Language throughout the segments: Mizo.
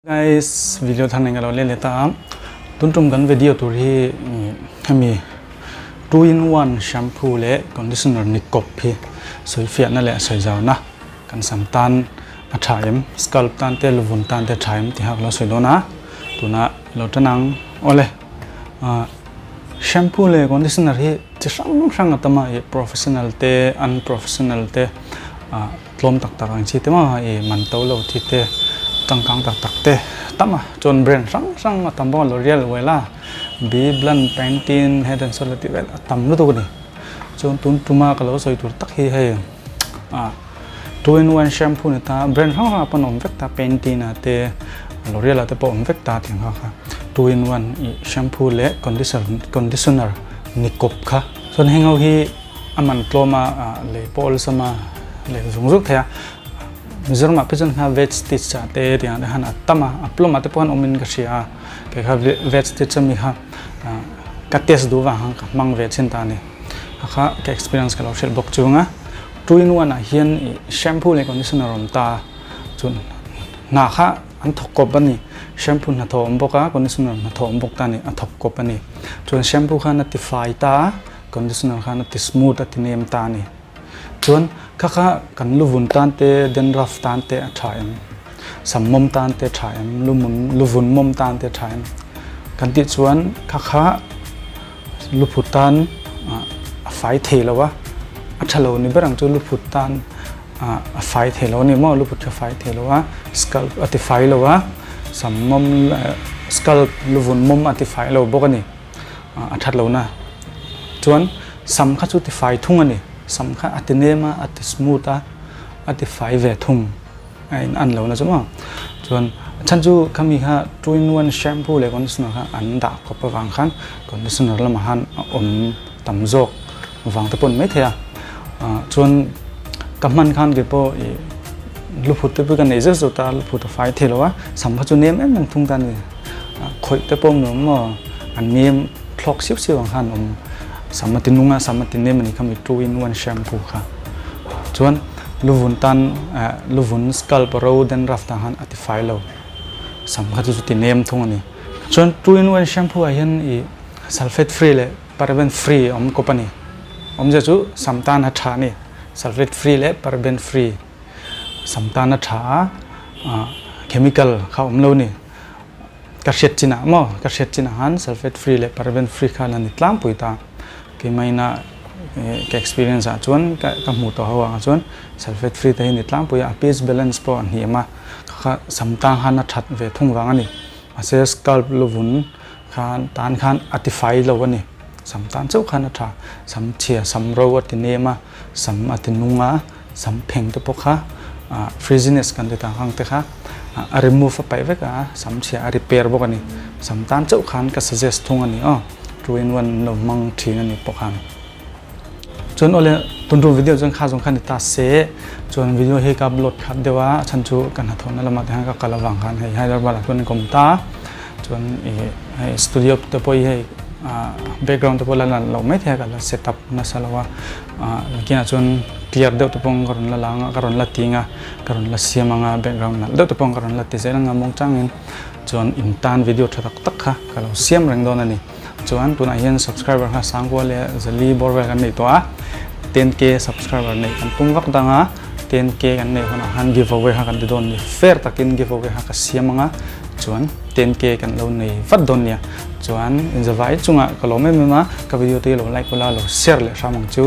Guys, video thar nei ka lo let leh ta a, tun tum kan video tur hi hemi two in one shampoo leh conditioner ni kawp hi sawi fiahna leh sawi zauna kan sam tan a tha em, scalp tan te luvun tan te a tha em tih kha ka lo sawi dawn a, tuna lo tan ang awle shampoo leh conditioner hi chi hrang hrang a tam a ih professional te unprofessional te ah. Tlawm tak tak ang chi te maw i man to lo thi te changkang tak tak te tam a chuan brand hrang hrang a tam bawk a L'Oreal Wella Bee Blunt Pantene Head and Shoulder tih vel a tam lutuk a ni chuan tun tuma ka lo sawi tur tak hi hei ah two in one shampoo ni ta brand hrang hrang ah pawn a awm vek ta Pantene ah te L'Oreal ah te pawh a awm vek ta tih ang kha kha two in one ih shampoo leh conditioner ni kawp kha chuan heng ho hi. A man tlawm a, lei pawh awlsam a, lei zung zuk thei a. Mizoramah phei chuan kha veg stitch ah te tiang te khan a tam a, a plum ah te pawh khan awmin ka hria a. Kei kha veg stitch ami kha ka test duh vang khan ka hmang ve thin ta a ni. A kha ka experience ka lo hrilh bawk chung a. Two in one ah hian ih shampoo leh conditioner a awm ta a, chun hna kha an thawk kawp a ni. Shampoo hnathawh a awm bawk a, conditioner hnathawh a awm bawk ta a ni, a thawk kawp a ni. Chuan shampoo khan a tifai ta a. Conditioner khan a ti smooth a ti nem ta a ni. Chuan kha kha kan luvun tan te dandruff tan te a tha em? Sam mawm tan te a tha em? Lumun luvun mawm tan te a tha em? Kan tih chuan kha kha luphut tan a fai thei lo a, a tha lo ni ber ang chu luphut tan a fai thei lo a ni maw? Luphut kha fai thei lo a, scalp a ti fai lo a, sam mawm scalp luvun mawm a ti fai lo bawk a ni. a that lo na chuan sam kha chu ti fai thung a ni sam kha a ti nem a a ti smooth a a ti fai ve thung a in an lo na chu maw chuan a chhan chu khami kha two in one shampoo leh conditioner kha an dah khawp avang khan conditioner lamah khan a awm tam zawk vang te pawh a ni maithei a chuan ka hman khan kei pawh ih luphut te pawh ka nei zeuh zeuh ta luphut a fai thei lo a sam kha chu nem em em thung ta a ni. Khawih te pawh nuam maw an nem thlawk siau siau ang khan awm sam a ti nung a sam a ti nem a ni kha mi two in one shampoo kha chuan luvun tan luvun scalp ro dandruff tan khan a ti fai lo sam kha chu chu ti nem thung a ni chuan two in one shampoo ah hian ih sulphate free leh paraben free a awm kawp a ni awmzia chu sam tan a tha a ni sulphate free leh paraben free sam tan a tha a chemical kha a awm lo a ni. Ka hriat chinah maw ka hriat chinah khan sulphate free leh paraben free kha la ni tlangpui ta. Keimaina ka experience ah chuan ka hmuh tawh ho ah chuan sulphate free te hi ni tlangpui a, a pH balance pawh a hniam a, kha kha sam tang khan a that ve thung vang a ni. Mahse scalp luvun khan tan khan a ti fai lo a ni. Sam tan chauh khan a tha. Sam chhia sam ro a ti nem a, sam a ti nung a. Sam pheng te pawh kha frizziness kan ti ta ang te kha a remove a paih vek a, sam chhia a repair bawk a ni. Sam tan chauh khan ka suggest thung a ni aw, two in one lo hmang thin a ni pawh khan. Chuan awle tun tum video chuan kha zawng kha ni ta se, chuan video hi ka upload khat deuh a, a chhan chu ka hnathawhna lamah te khan ka kal avang khan hei Hyderabad ah chuan ka awm ta. Chuan ih hei studio te pawh hi hei background te pawh la lan loh mai thei a ka la set up nasa lo a. Nakinah chuan clear deuh te pawh ka rawn la lang a ka rawn la ting a ka rawn la siam ang a background nalh deuh te pawh ka rawn la ti zel ang a mawng changin chuan in tan video tha tak tak kha ka lo siam reng dawn a ni chuan tunah hian subscriber kha sangkua leh zali bawr vel kan nei tawh a 10k subscriber neih kan tum vak dang a 10k kan neih hunah khan giveaway kha kan ti dawn a ni fair takin giveaway kha ka siam ang a chuan 10k kan lo nei vat dawn nia chuan inzavai chungah ka lawm em em a ka video te hi lo like ula lo share leh hram ang chu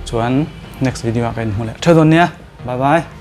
chuan next video ah ka inhmu leh theuh dawn nia bye bye.